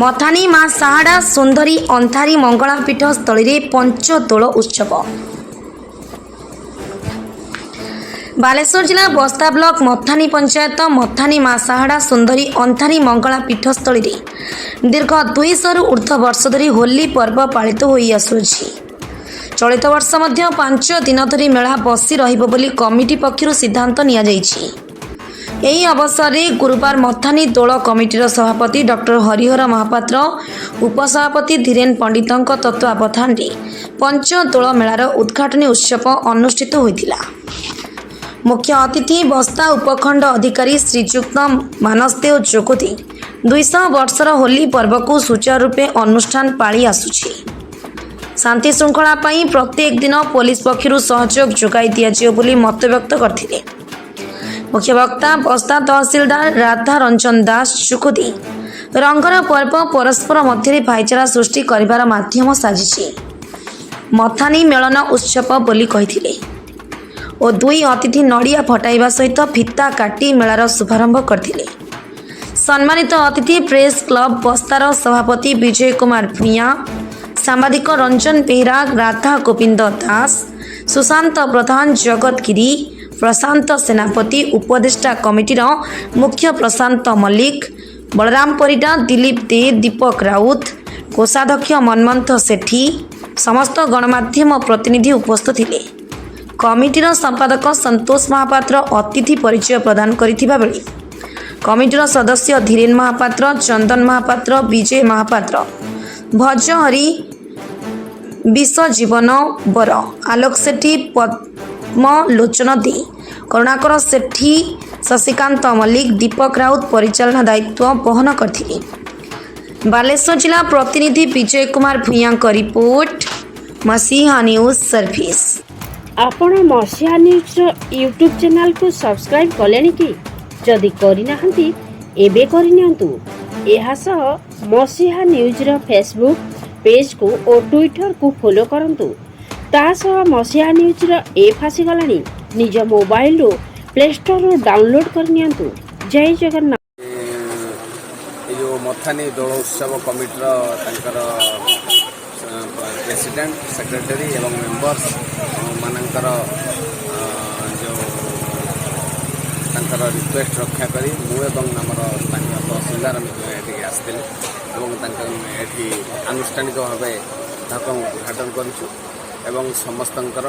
ମଥାନୀ ମା ସାହାଡ଼ା ସୁନ୍ଦରୀ ଅନ୍ଧାରୀ ମଙ୍ଗଳା ପୀଠ ସ୍ଥଳୀରେ ପଞ୍ଚଦୋଳ ଉତ୍ସବ। ବାଲେଶ୍ୱର ଜିଲ୍ଲା ବସ୍ତା ବ୍ଲକ ମଥାନୀ ପଞ୍ଚାୟତ ମଥାନୀ ମା ସାହାଡ଼ା ସୁନ୍ଦରୀ ଅନ୍ଧାରୀ ମଙ୍ଗଳା ପୀଠସ୍ଥଳୀରେ ଦୀର୍ଘ 200ରୁ ଉର୍ଦ୍ଧ୍ୱ ବର୍ଷ ଧରି ହୋଲି ପର୍ବ ପାଳିତ ହୋଇ ଆସୁଅଛି। ଚଳିତ ବର୍ଷ ମଧ୍ୟ 5 ଦିନ ଧରି ମେଳା ବସି ରହିବ ବୋଲି କମିଟି ପକ୍ଷରୁ ସିଦ୍ଧାନ୍ତ ନିଆଯାଇଛି। ଏହି ଅବସରରେ ଗୁରୁବାର ମଥାନୀ ଦୋଳ କମିଟିର ସଭାପତି ଡକ୍ଟର ହରିହର ମହାପାତ୍ର, ଉପସଭାପତି ଧୀରେନ ପଣ୍ଡିତଙ୍କ ତତ୍ତ୍ୱାବଧାନରେ ପଞ୍ଚଦୋଳ ମେଳାର ଉଦ୍ଘାଟନୀ ଉତ୍ସବ ଅନୁଷ୍ଠିତ ହୋଇଥିଲା। ମୁଖ୍ୟ ଅତିଥି ବସ୍ତା ଉପଖଣ୍ଡ ଅଧିକାରୀ ଶ୍ରୀଯୁକ୍ତ ମାନସ ଦେଓ ଯୋଗ ଦେଇ 200 ବର୍ଷର ହୋଲି ପର୍ବକୁ ସୁଚାରୁ ରୂପେ ଅନୁଷ୍ଠାନ ପାଳି ଆସୁଛି, ଶାନ୍ତି ଶୃଙ୍ଖଳା ପାଇଁ ପ୍ରତ୍ୟେକ ଦିନ ପୋଲିସ ପକ୍ଷରୁ ସହଯୋଗ ଯୋଗାଇ ଦିଆଯିବ ବୋଲି ମତବ୍ୟକ୍ତ କରିଥିଲେ। ମୁଖ୍ୟ ବକ୍ତା ବସ୍ତା ତହସିଲଦାର ରାଧା ରଞ୍ଜନ ଦାସ ଯୋଗ ଦେଇ ରଙ୍ଗର ପର୍ବ ପରସ୍ପର ମଧ୍ୟରେ ଭାଇଚାରା ସୃଷ୍ଟି କରିବାର ମାଧ୍ୟମ ସାଜିଛି ମଥାନୀ ମେଳନ ଉତ୍ସବ ବୋଲି କହିଥିଲେ ଓ ଦୁଇ ଅତିଥି ନଡ଼ିଆ ଫଟାଇବା ସହିତ ଫିତା କାଟି ମେଳାର ଶୁଭାରମ୍ଭ କରିଥିଲେ। ସମ୍ମାନିତ ଅତିଥି ପ୍ରେସ୍ କ୍ଲବ ବସ୍ତାର ସଭାପତି ବିଜୟ କୁମାର ଭୂୟାଁ, ସାମ୍ବାଦିକ ରଞ୍ଜନ ବେହେରା, ରାଧା ଗୋବିନ୍ଦ ଦାସ, ସୁଶାନ୍ତ ପ୍ରଧାନ, ଜଗତ ଗିରି, ପ୍ରଶାନ୍ତ ସେନାପତି, ଉପଦେଷ୍ଟା କମିଟିର ମୁଖ୍ୟ ପ୍ରଶାନ୍ତ ମଲ୍ଲିକ, ବଳରାମ ପରିଡ଼ା, ଦିଲୀପ ଦେ, ଦୀପକ ରାଉତ, କୋଷାଧ୍ୟକ୍ଷ ମନ୍ମଥ ସେଠୀ, ସମସ୍ତ ଗଣମାଧ୍ୟମ ପ୍ରତିନିଧି ଉପସ୍ଥିତ ଥିଲେ। କମିଟିର ସମ୍ପାଦକ ସନ୍ତୋଷ ମହାପାତ୍ର ଅତିଥି ପରିଚୟ ପ୍ରଦାନ କରିଥିବା ବେଳେ କମିଟିର ସଦସ୍ୟ ଧୀରେନ ମହାପାତ୍ର, ଚନ୍ଦନ ମହାପାତ୍ର, ବିଜୟ ମହାପାତ୍ର, ଭଜହରି ବିଶ୍ୱଜୀବନ ବର, ଆଲୋକ ସେଠୀ, ପଦ୍ମଲୋଚନ ଦେ, କରୁଣାକର ସେଠୀ, ଶଶିକାନ୍ତ ମଲ୍ଲିକ, ଦୀପକ ରାଉତ ପରିଚାଳନା ଦାୟିତ୍ୱ ବହନ କରିଥିଲେ। ବାଲେଶ୍ୱର ଜିଲ୍ଲା ପ୍ରତିନିଧି ବିଜୟ କୁମାର ଭୂୟାଁଙ୍କ ରିପୋର୍ଟ, ମସିହା ନ୍ୟୁଜ୍ ସର୍ଭିସ। ଆପଣ ମସିହା ନ୍ୟୁଜ୍ର ୟୁଟ୍ୟୁବ୍ ଚ୍ୟାନେଲକୁ ସବସ୍କ୍ରାଇବ୍ କଲେଣି କି? ଯଦି କରିନାହାନ୍ତି, ଏବେ କରିନିଅନ୍ତୁ। ଏହା ସହ ମସିହା ନ୍ୟୁଜ୍ର ଫେସବୁକ୍ ପେଜ୍କୁ ଓ ଟ୍ୱିଟରକୁ ଫଲୋ କରନ୍ତୁ। ତା ସହ ମସିହା ନ୍ୟୁଜ୍ର ଏପ୍ ଆସିଗଲାଣି। ନିଜ ମୋବାଇଲରୁ ପ୍ଲେ ଷ୍ଟୋରରୁ ଡାଉନଲୋଡ୍ କରିନିଅନ୍ତୁ। ଜୟ ଜଗନ୍ନାଥ। ଏ ଯେଉଁ ମଥାନୀ ଦୋଳ ଉତ୍ସବ କମିଟିର ତାଙ୍କର ପ୍ରେସିଡେଣ୍ଟ, ସେକ୍ରେଟାରୀ ଏବଂ ମେମ୍ବର୍ସ ମାନଙ୍କର ଯେଉଁ ତାଙ୍କର ରିକ୍ୱେଷ୍ଟ ରକ୍ଷା କରି ମୁଁ ଏବଂ ଆମର ସ୍ଥାନୀୟ ତହସିଲଦାର ଆମେ ଏଠିକି ଆସିଥିଲୁ ଏବଂ ତାଙ୍କ ଏଠି ଆନୁଷ୍ଠାନିକ ଭାବେ ତାକୁ ଉଦ୍ଘାଟନ କରିଛୁ ଏବଂ ସମସ୍ତଙ୍କର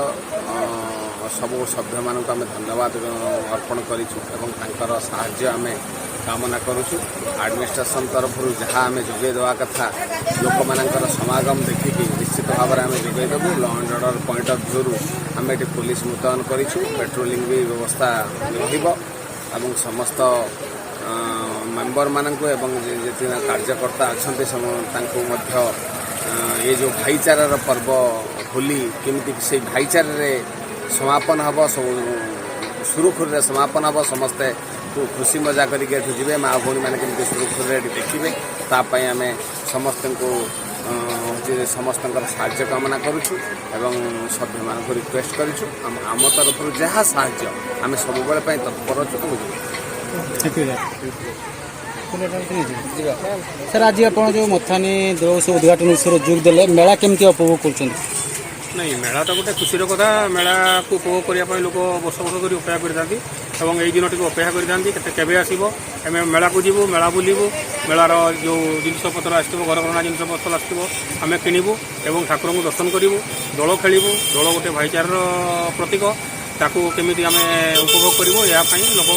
ସବୁ ସଭ୍ୟମାନଙ୍କୁ ଆମେ ଧନ୍ୟବାଦ ଅର୍ପଣ କରିଛୁ ଏବଂ ତାଙ୍କର ସାହାଯ୍ୟ ଆମେ କାମନା କରୁଛୁ। ଆଡମିନିଷ୍ଟ୍ରେସନ ତରଫରୁ ଯାହା ଆମେ ଯୋଗାଇ ଦେବା କଥା, ଲୋକମାନଙ୍କର ସମାଗମ ଦେଖିକି ନିଶ୍ଚିତ ଭାବରେ ଆମେ ଯୋଗାଇ ଦେବୁ। Law and order point of ଭ୍ୟୁରୁ ଆମେ ଏଠି ପୋଲିସ ମୁତୟନ କରିଛୁ, ପେଟ୍ରୋଲିଂ ବି ବ୍ୟବସ୍ଥା ରହିବ ଏବଂ ସମସ୍ତ ମେମ୍ବରମାନଙ୍କୁ ଏବଂ ଯେତିକି କାର୍ଯ୍ୟକର୍ତ୍ତା ଅଛନ୍ତି, ତାଙ୍କୁ ମଧ୍ୟ ଏ ଯେଉଁ ଭାଇଚାରାର ପର୍ବ ହୋଲି କେମିତି ସେଇ ଭାଇଚାରାରେ ସମାପନ ହେବ, ସବୁ ସୁରୁଖୁରୁରେ ସମାପନ ହେବ, ସମସ୍ତେ ଖୁସି ମଜା କରିକି ଏଠୁ ଯିବେ, ମା ଭଉଣୀମାନେ କେମିତି ସୁରୁଖୁରୁରେ ଏଠି ଦେଖିବେ, ତା ପାଇଁ ଆମେ ସମସ୍ତଙ୍କୁ ହେଉଛି ସମସ୍ତଙ୍କର ସାହାଯ୍ୟ କାମନା କରୁଛୁ ଏବଂ ସଭ୍ୟମାନଙ୍କୁ ରିକ୍ୱେଷ୍ଟ କରିଛୁ। ଆମ ତରଫରୁ ଯାହା ସାହାଯ୍ୟ ଆମେ ସବୁବେଳେ ପାଇଁ ତତ୍ପର ଅଛୁ ତାଙ୍କୁ ଯୋଗାଇବୁ। ସାର୍, ଆଜି ଆପଣ ଯେଉଁ ମଥାନୀ ଦୋଳ ଉତ୍ସବ ଉଦ୍ଘାଟନ ଉତ୍ସବରେ ଯୋଗ ଦେଲେ, ମେଳା କେମିତି ଉପଭୋଗ କରୁଛନ୍ତି? ନାଇଁ, ମେଳା ତ ଗୋଟେ ଖୁସିର କଥା। ମେଳାକୁ ଉପଭୋଗ କରିବା ପାଇଁ ଲୋକ ବର୍ଷ ବର୍ଷ ଧରି ଅପେକ୍ଷା କରିଥାନ୍ତି ଏବଂ ଏଇ ଦିନଟିକୁ ଅପେକ୍ଷା କରିଥାନ୍ତି, କେତେ କେବେ ଆସିବ, ଆମେ ମେଳାକୁ ଯିବୁ, ମେଳା ବୁଲିବୁ, ମେଳାର ଯେଉଁ ଜିନିଷପତ୍ର ଆସିଥିବ, ଘରକରଣା ଜିନିଷପତ୍ର ଆସିଥିବ, ଆମେ କିଣିବୁ ଏବଂ ଠାକୁରଙ୍କୁ ଦର୍ଶନ କରିବୁ, ଦୋଳ ଖେଳିବୁ। ଦୋଳ ଗୋଟେ ଭାଇଚାରାର ପ୍ରତୀକ। ତାକୁ କେମିତି ଆମେ ଉପଭୋଗ କରିବୁ, ଏହା ପାଇଁ ଲୋକ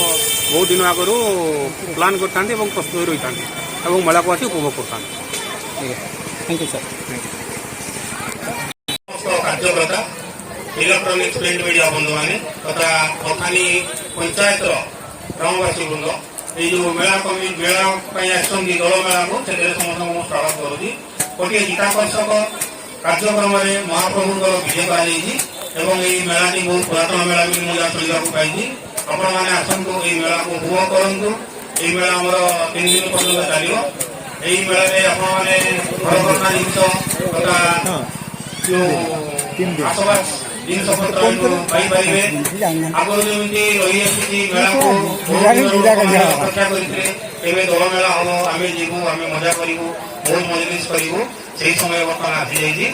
ବହୁତ ଦିନ ଆଗରୁ ପ୍ଲାନ୍ କରିଥାନ୍ତି ଏବଂ ପ୍ରସ୍ତୁତ ହୋଇ ରହିଥାନ୍ତି ଏବଂ ମେଳାକୁ ଆସି ଉପଭୋଗ କରିଥାନ୍ତି। ଆଜ୍ଞା, thank you sir. ସମସ୍ତ କାର୍ଯ୍ୟକର୍ତ୍ତା, ଇଲେକ୍ଟ୍ରୋନିକ୍ସ ପ୍ରିଣ୍ଟ ମିଡ଼ିଆ ବନ୍ଧୁମାନେ ତଥା ମଥାନୀ ପଞ୍ଚାୟତର ଗ୍ରାମବାସୀ ବୃନ୍ଦ, ଏଇ ଯୋଉ ମେଳା କମି ମେଳା ପାଇଁ ଆସିଛନ୍ତି ଦୋଳ ମେଳାକୁ, ସେଥିରେ ସମସ୍ତଙ୍କୁ ମୁଁ ସ୍ୱାଗତ କରୁଛି। ଗୋଟିଏ ଚିତାକର୍ଷକ କାର୍ଯ୍ୟକ୍ରମରେ ମହାପ୍ରଭୁଙ୍କର ବିଜେ କରାଯାଇଛି ଏବଂ ଏଇ ମେଳାଟି ବହୁତ ପୁରାତନ ମେଳା ବୋଲି ମୁଁ ଯାହା ଶୁଣିବାକୁ ପାଇଛି। ଆପଣମାନେ ଆସନ୍ତୁ, ଏଇ ମେଳାକୁ ଉପଭୋଗ କରନ୍ତୁ। ଏଇ ମେଳା ଆମର 3 ଦିନ ପର୍ଯ୍ୟନ୍ତ ଚାଲିବ। ଏଇ ମେଳାରେ ଆପଣମାନେ ଘରକରଣା ଜିନିଷ ତଥା ଯୋଉ ଆସବାସ ଜିନିଷପତ୍ର ଏଠୁ ପାଇପାରିବେ। ଆଗରୁ ଯେମିତି ରହିଆସିଛି, ମେଳାକୁ ବହୁତ ଦିନରୁ ଲୋକମାନେ ଅପେକ୍ଷା କରିଥିଲେ, ଏବେ ଦୋଳ ମେଳା ହବ, ଆମେ ଯିବୁ, ଆମେ ମଜା କରିବୁ, ବହୁତ ମଜଲିସ କରିବୁ। ସେହି ସମୟ ବର୍ତ୍ତମାନ ଆସିଯାଇଛି।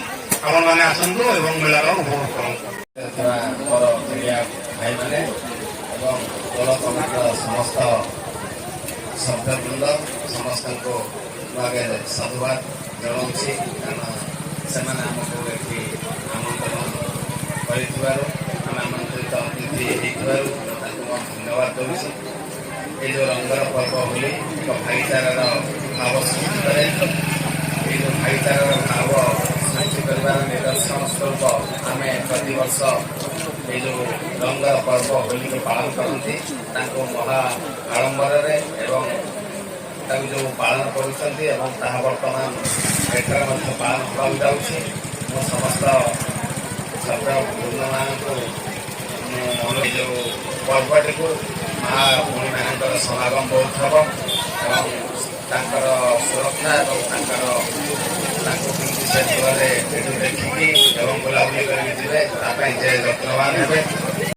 ଆପଣମାନେ ଆସନ୍ତୁ ଏବଂ ମେଳାର ଉପଭୋଗ କରନ୍ତୁ। ଥିବା ମୋର ମିଡ଼ିଆ ଭାଇମାନେ ଏବଂ ଦୋଳ କମିଟିର ସମସ୍ତ ସଭ୍ୟବୃନ୍ଦ, ସମସ୍ତଙ୍କୁ ମୁଁ ଆଗେ ସାଧୁବାଦ ଜଣାଉଛି, କାରଣ ସେମାନେ ଆମକୁ ଏଠି ଆମନ୍ତ୍ରଣ କରିଥିବାରୁ, ଆମେ ଆମନ୍ତ୍ରିତ ଅତିଥି ହେଇଥିବାରୁ ମୁଁ ତାଙ୍କୁ ମୁଁ ଧନ୍ୟବାଦ ଦେଉଛି। ଏଇ ଯେଉଁ ରଙ୍ଗର ପର୍ବ ହୋଲି ଏକ ଭାଇଚାରାର ଭାବ ସୃଷ୍ଟି କରେ। ଏଇ ଯେଉଁ ଭାଇଚାରାର ଭାବ ସୃଷ୍ଟି କରିବାର ନିଦର୍ଶନ ସ୍ୱରୂପ ଆମେ ପ୍ରତିବର୍ଷ ଏଇ ଯେଉଁ ରଙ୍ଗର ପର୍ବ ହୋଲିକୁ ପାଳନ କରନ୍ତି, ତାଙ୍କୁ ମହା ଆଡ଼ମ୍ବରରେ ଏବଂ ତାକୁ ଯେଉଁ ପାଳନ କରୁଛନ୍ତି ଏବଂ ତାହା ବର୍ତ୍ତମାନ ଏଠାରେ ମଧ୍ୟ ପାଳନ ହେବାକୁ ଯାଉଛି। ମୁଁ ସମସ୍ତ ସଭ୍ୟ ବୃନ୍ଦମାନଙ୍କୁ ମୁଁ ଏଇ ଯେଉଁ ପର୍ବଟିକୁ ମା ଭଉଣୀମାନଙ୍କର ସମାଗମ ବହୁତ ହେବ ଏବଂ ତାଙ୍କର ସୁରକ୍ଷା ଏବଂ ତାଙ୍କୁ କେମିତି ସେ ଦୂରରେ ଏଠୁ ଦେଖିକି ଏବଂ ବୁଲାବୁଲି କରିକି ଯିବେ, ତା ପାଇଁ ଯେ ଯତ୍ନବାନ ହେବେ।